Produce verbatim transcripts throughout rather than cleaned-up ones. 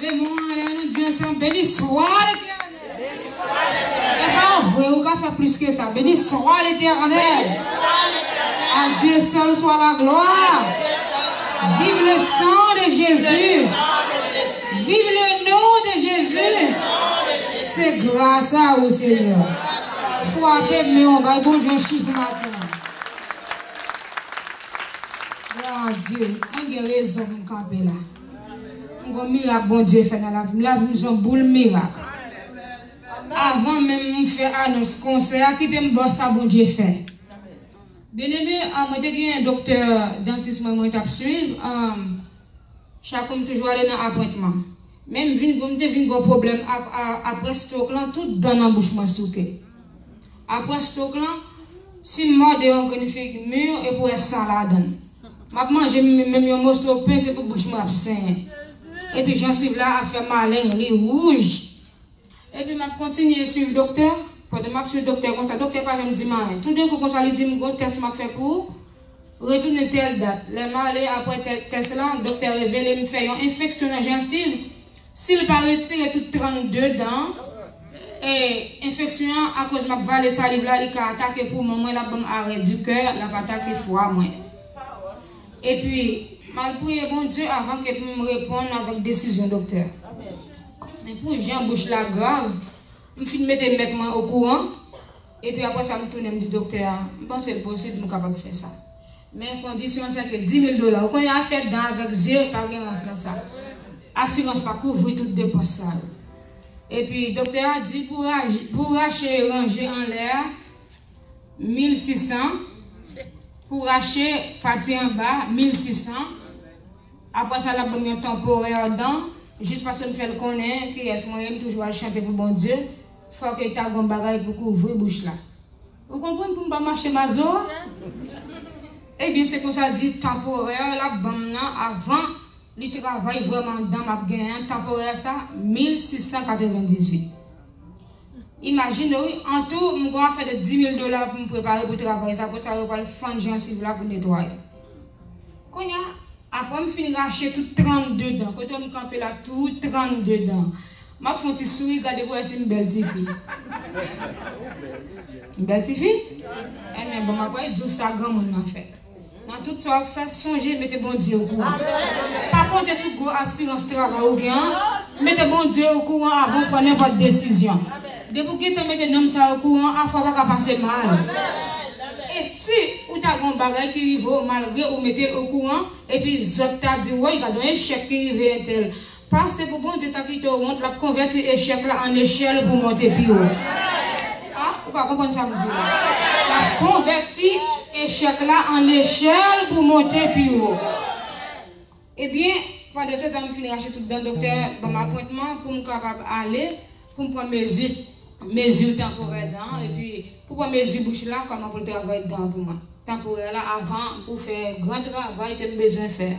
Leve men w anlè, nou di ansanm, Béni soit l'Éternel. E pa vre, ou ka fè plis ke sa. Béni soit l'Éternel. À Dieu seul soit la gloire. Vive le sang de Jésus. Vive le nom de Jésus. C'est grâce à vous, Seigneur. Frape men w, bay Bondye yon chif maten an. Glwa a Dye. Mwen gen rezon pou m kanpe la. M gon mirak Bondye fè nan lavi m. Lavi m se yon boul mirak. Avan menm m fè anons konsè a, kite m ba w sa Bondye fè. Byeneme, a, mwen te gen doktè dantis mwen, mwen t ap swiv. Chak jou m toujou ale nan apwentman. Men m vin, m te vin gen pwoblèm ap, a, apre stroke lan, tout dan nan bouch mwen souke. Apre stroke lan, si m mòde yon grenn fig mi, e pou wè san ladan l. M ap manje m, menm yon moso pen, se pou bouch mwen ap senyen. Epi jansiv la ap fè maleng, li wouj. Epi m ap kontinye swiv doktè. Pandan m ap swiv doktè konsa, doktè pa janm di m anyen. Toudenkou konsa, li di m, gon tès m ap fè pou ou. Retounen tèl dat. Lè m ale apre tè-, tès la, doktè revele m fè yon enfeksyon nan jansiv. Si l pa retire tout trannde dan, e enfeksyon an, akoz m ap vale saliv la, li ka atake poumon mwen, l ap ban m arè di kè, l ap atake fwa mwen. Epi, m al priye Bondye avan ke pou m reponn avèk desizyon doktè. Men pou jan bouch la grav, m fin mete mèt mwen okouran. Epi apre sa, m tounen, m di doktè a, m panse l posib m kapab fè sa. Men kondisyon an se ke di mil dola. Ou konnen afè dan avèk zye pa gen rans nan sa. Asirans pa kouvri tout depans sa yo. Epi doktè a di pou raj-, pou rache ranje anlè a, mil sis san. Pou rache pati anba, mil sis san. Apre sa, l ap ban m yon tanporè dan, jis paske m fè l konnen kiyès mwen ye, m toujou al chante pou Bondye, fòk ta gon bagay pou kouvri bouch la. Ou konprann pou m pa mache mazo a? Ebyen, se konsa di tanporè l ap ban m nan avan li travay vrèman dan m ap genyen an, tanporè sa, mil sis san katrevendizuit. Imajine w, wi, an tou, m gon afè de di mil dola pou m prepare pou travay sa, konsa yo pral fann jansiv la pou netwaye. Kounye a, apre m fin rache tout trannde dan, kote m kanpe la, tout trannde dan. M ap fè yon ti souri, gade pou wè si m bèl tifi. M bèl tifi? Ebyen, bon, m ap wè di w sa granmoun nan fè. Nan tout sa w ap fè, sonje mete Bondye okouran. Pa konte sou gwo asirans travay ou gen an. Mete Bondye okouran avan w pran nenpòt desizyon. Depi w gentan mete nonm sa okouran, afè w pa ka pase mal. E si ou ta gen yon bagay ki rive w malgre ou mete l okouran, epi zòt ta di, woy, gade yon echèk ki rive entèl. Pase pou Bondye ta kite w wont, l ap konvèti echèk la an echèl pou w monte pi wo. A, ou pa konprann sa m di w la. L ap konvèti echèk la an echèl pou w monte pi wo. Ebyen, pandan se tan, m fin rache tout dan, doktè ban m apwentman pou m kapab ale, pou m pran mezi, mezi tanporè dan an, epi pou pran mezi bouch la, kòman pou l travay dan an pou mwen. Tanporè la, avan pou fè gran travay ke m bezwen fè.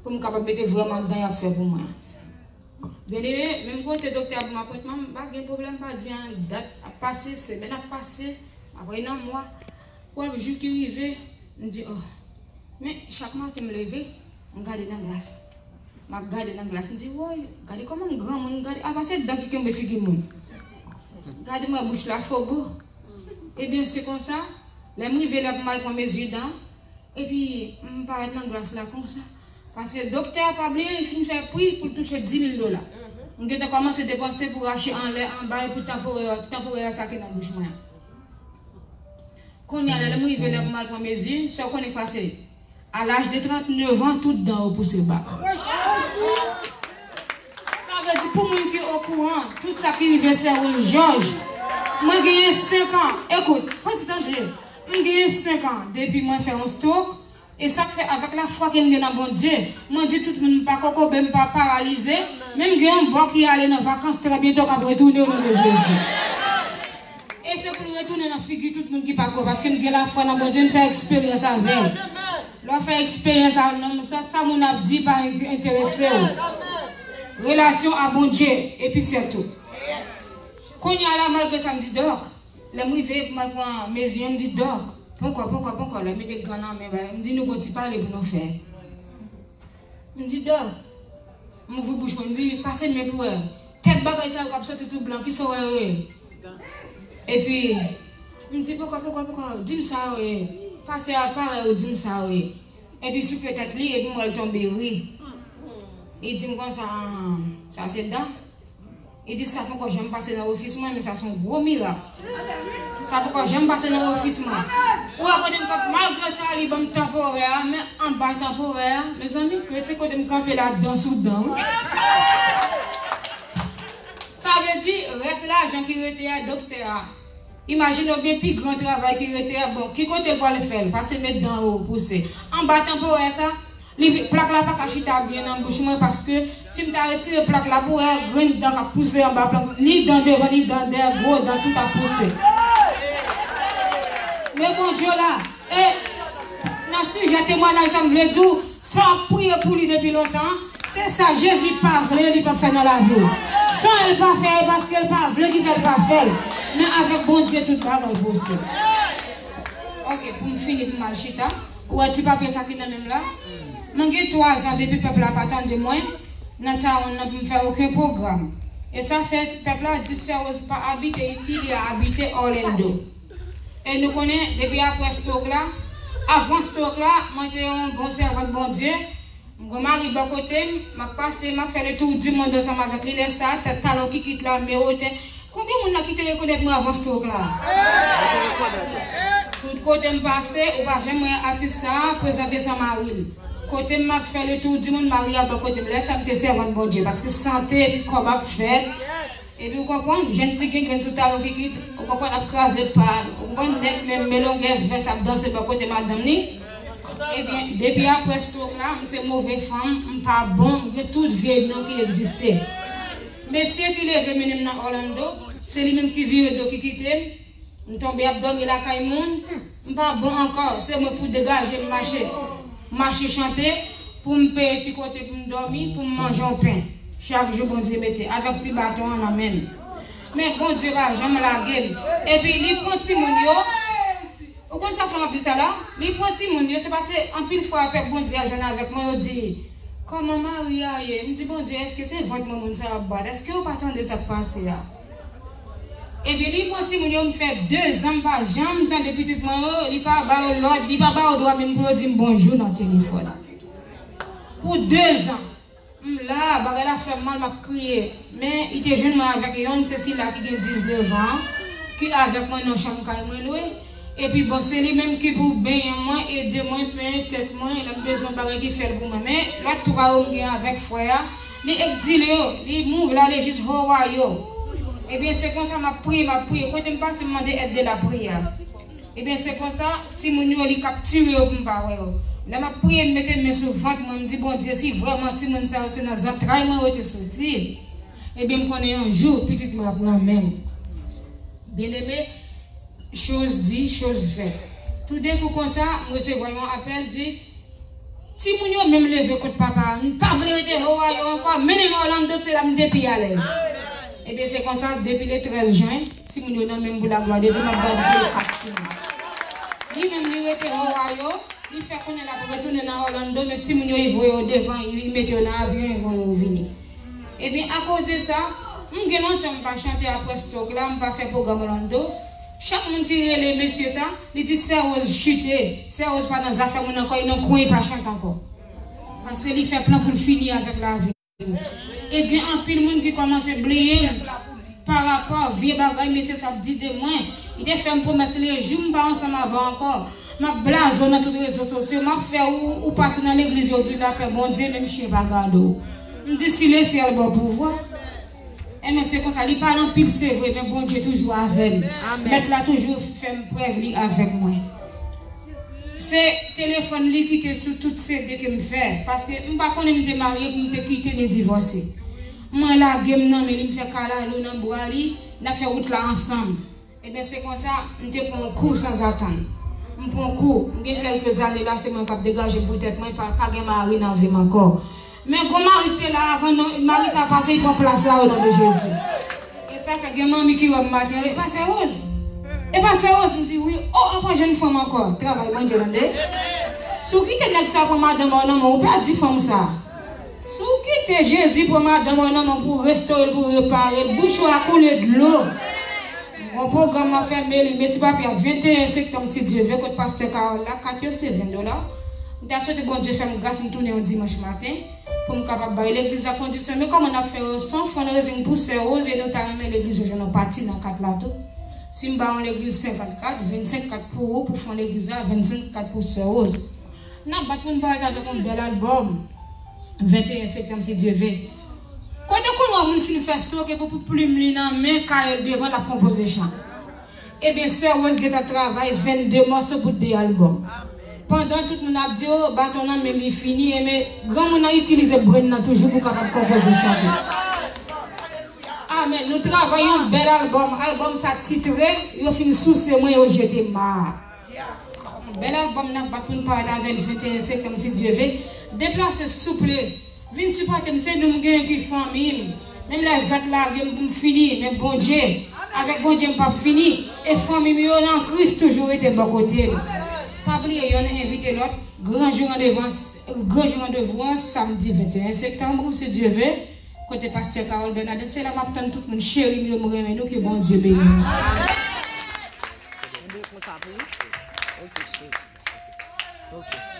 Pou m kapab mete vrèman dan y ap fè pou mwen. Byeneme, menm kote doktè a ban m apwentman, m pa gen pwoblèm, m pa di anyen, dat ap pase, semèn ap pase, apre nan mwa, w ap jou ki rive, m di, oh, men chak maten m leve, m gade nan glas. M ap gade nan glas, m di, woy, gade kòman m granmoun, gade, apa se dan ki kenbe figi moun. Gade mwen bouch la fobo. Ebyen, se konsa, lè m rive lè pou m al pran mezi dan, epi m parèt nan glas la konsa. Paske doktè a pa bliye, li fin fè pri pou l touche di mil dola. M gentan kòmanse depanse pou rache anlè, anba, e pou tanporè, tanporè sa ki nan bouch mwen an. Kounye a la, lè m rive lè pou m al pran mezi, sa w konnen k pase? A laj de trannde nevan, tout dan yo pouse ba. Sa vle di, pou moun ki okouran, tout sa ki rive sè Rose Georges, mwen genyen senk an. Ekout, fò n ti tande. M genyen senk an depi mwen fè yon stroke. E sa k fè, avèk lafwa ke m gen nan Bondye, mwen di tout moun, m pa kokobe, m pa paralize, men m gen yon bò ki ale nan vakans trè byento k ap retounen o non de Jezi. E se pou l retounen nan figi tout moun ki pa kwè, paske m gen lafwa nan Bondye, m fè eksperyans avè l. Lè w fè eksperyans avè nonm sa, sa moun ap di pa enterese w. Relasyon a Bondye, epi sètou. Kounye a la, malgre sa, m di, dòk, lè m rive pou m al pran mezi an, m di, dòk, ponkò, ponkò, ponkò, lè m mete gan nan men bagay, m di, nou gon ti pale pou nou fè. M di, dòk, M ouvri bouch mwen, m di, "Pase men pou wè. Tèt bagay sa yo k ap soti tou blan, kisa w wè yo ye?" Epi, m di, "Poko, poko, poko, di m sa yo ye." Pase a pare yo, di m sa yo ye. Epi souke tèt li, epi m wè l tonbe ri. Li di m konsa, "Ah, sa se dan." Li di, "Sa poko janm pase nan ofis mwen, men sa se yon gwo mirak. Sa poko janm pase nan ofis mwen." Ou wè kote m kanpe, malgre sa, li ban m tanporè a, men anba tanporè a, mezanmi, rete kote m kanpe la, dan sou dan, wi. Sa vle di, rès lajan ki rete a, doktè a. Imajine w gen pi gran travay ki rete a, bon, ki kote l pral fè l? Pase men dan yo pouse. Anba tanporè sa, li, plak la pa ka chita byen nan bouch mwen, paske si m ta retire plak la pou wè grenn dan k ap pouse anba plak, ni dan devan, ni dan dèyè, gwo dan, tout ap pouse. Men Bondye la, e nan sijè temwanaj sa m vle di w, sa w ap priye pou li depi lontan, se sa Jezi pa vle, li p ap fè nan lavi w. Sa l pa fè, e paske l pa vle ki fè l pa fè l. Men avèk Bondye, tout bagay posib. Ok, pou m fini, pou m al chita. Ou wè ti papye sa ki nan men m la? Mwen gen twa zan depi pèp la pa tande mwen nan Tawon nan pou m fè okenn pwogram. E sa fè pèp la di Sè Rose pa abite isi, li abite Orlando. E nou konnen, depi apre stroke la, avan stroke la, mwen te yon bon sèvant Bondye. M gen mari bò kote m, m ap pase, m ap fè le tour du monde ansanm avèk li. Lè sa, tèt talon kikit la, men wotè. Konbyen moun la ki te rekonèt mwen avan stroke la? Tout kote m pase, ou pa janm wè atis sa a prezante san mari l. Kote m ap fè le tour du monde, mari a bò kote m. Lè sa, m te sèvant Bondye, paske sante kòb ap fèt. Epi ou konprann, jèn ti gengrenn sou talon kikit, ou konprann, ap kraze pa, ou konprann, nèg menm men longè vès ap danse bò kote madanm li. Ebyen, depi apre stroke la, m se move fanm, m pa bon, m gen tout vye non ki egziste. Mesye ki leve mennen m nan Orlando, se li menm ki vire do ki kite m. M tonbe ap dòmi lakay moun, m pa bon ankò, se mwen pou degaje m mache. Mache chante, pou m peye ti kote pou m dòmi, pou m manje yon pen. Chak jou Bondye mete, avèk ti baton an nan men m. Men Bondye pa janm lage m. Epi li pran timoun yo, ou konn sa fè m ap di sa la? Li pran timoun yo, se paske anpil fwa pèp Bondye a jwenn avèk mwen, yo di, "Kòman mari a ye?" M di, "Bondye, èske se vant mwen moun sa yo ap bat? Èske yo pa tande sa k pase a?" Epi li pran timoun yo, m fè de zan m pa janm tande pitit mwen yo, li pa ba yo lòd, li pa ba yo dwa menm pou yo di m bonjou nan telefòn. Pou de zan, m la, bagay la fè m mal, m ap kriye. Men li te jwenn mwen avèk yonn, se sila ki gen diznèf an, ki avèk mwen nan chanm kay mwen lwe. Epi bon, se li menm ki pou benyen mwen, ede mwen, penyen tèt mwen, lè m bezwen bagay ki fè l pou mwen. Men lòt twa yo m gen avèk frè a, li egzile yo, li move l ale jis Hawaii yo. Ebyen, se konsa m ap priye, m ap priye. Kote m pase, m mande èd de lapriyè. Ebyen, se konsa, timoun yo, li kaptire yo pou m pa wè yo. Lè m ap priye, m mete men sou vant mwen, m di, "Bondye, si vrèman timoun sa yo se nan zantray mwen yo te soti, ebyen, m konnen yon jou, pitit mwen ap nan men m." Byeneme, Chose dit, chose faite. Toudenkou konsa, m resevwa yon apèl, di, "Timoun yo menm leve kont papa a, m pa vle rete Ohio ankò, mennen m Orlando, se la m te pi alèz." Ebyen, se konsa, depi le trèz jen, timoun yo nan men m pou laglwa de Dye, m ap gade kat timoun. Li menm, li rete Ohio, li fè konnen l ap retounen nan Orlando, men timoun yo, li voye yo devan, li mete yo nan avyon, li voye yo vini. Ebyen, akoz de sa, m gen lontan m pa chante apre stroke la, m pa fè pwogram Orlando. Chak moun ki rele mesye sa, li di Sè Rose chite, Sè Rose pa nan zafè moun ankò, li nan kwen, li pa chante ankò. Paske li fè plan pou l fini avèk lavi l. E gen anpil moun ki kòmanse bliye m parapò vye bagay mesye sa ap di de mwen. Li te fè m pwomès, le jou m pa ansanm avè w ankò, m ap blaze w nan tout rezo sosyo, m ap fè ou, ou pase nan legliz yo di lapè, Bondye menm chen pa gade w. M di si lesyèl ba w pouvwa. Enben, se konsa, li pale anpil, se vre, men Bondye toujou avè m. Amèn. Mèt la toujou fè m prèv li avèk mwen. Se telefòn li ki te sou tout C D ke m fè, paske m pa konnen m te marye pou m te kite ni divòse. Mwen lage m nan men li, m fè kalalou nan bra li, n ap fè wout la ansanm. Ebyen, se konsa, m te pran yon kou sanzatann. M pran yon kou, m gen kèlke zane la, se mwen k ap degaje m pou tèt mwen, pa, pa gen mari nan vi m ankò. Men gon mari ki te la avan, non, mari sa pase, li pran plas la, o non de Jezi. E sa fè gen manmi ki wè m maten, "E pa Sè Rose? E pa Sè Rose?" M di, "Wi." "O, ankò jèn fanm ankò." Travay Bondye, tande. Si w kite nèg sa pran madanm ou nan men w, ou pèdi fanm sa. Si w kite Jezi pran madanm ou nan men w pou restore l, pou repare l, bouch ou a koule dlo. Gon pwogram m ap fè Meli, men ti papye a, venteyen septanm, si Dye vle, kot pastè Carole la, kat yo se ven dola. M ta swete Bondye fè m gras m tounen yon dimanch maten pou m kapab bay legliz la kondisyon. Men kòman n ap fè yo? Se yon fundraising pou Sè Rose e nou ta renmen legliz yo jwenn yon pati nan kat la tou. Si m ba yon legliz senkant kat, vennsenk kat pou ou pou fon legliz la, vennsenk kat pou Sè Rose. N ap bat pou n parèt avèk yon bèl albòm. Venteyen septanm, si Dye vle. Kote w konn wè moun fin fè stroke pou, pou plim li nan men, kaye l devan, l ap konpoze chan. Ebyen, Sè Rose gentan travay vennde mòso pou de albòm. Pandan tout moun ap di, "O, baton nan men li fini," ebyen, granmoun nan itilize brenn nan toujou pou kapab konpoze chante. Amèn. Nou travay yon bèl albòm. Albòm sa titre, yo fin souse mwen, yo jete m a. Bèl albòm n ap bat pou n parèt avè l venteyen septanm, si Dye vle. Deplase, souple. Vin sipòte m, se nou m genyen ki fanmi m. Menm lè zòt lage m pou m fini, men Bondye, avèk Bondye m p ap fini. E fanmi m yo nan Kris toujou rete bò kote m. Pa bliye yonn envite lòt. Gran jou randevou an, gran jou randevou an, samdi venteyen septanm, si Dye vle, kote pastè Carole Bernadette. Se la m ap tann tout moun, cheri m yo, m renmen nou, ke Bondye beni nou. Kenbe konsa pou ou. Ok, cheri. Ok.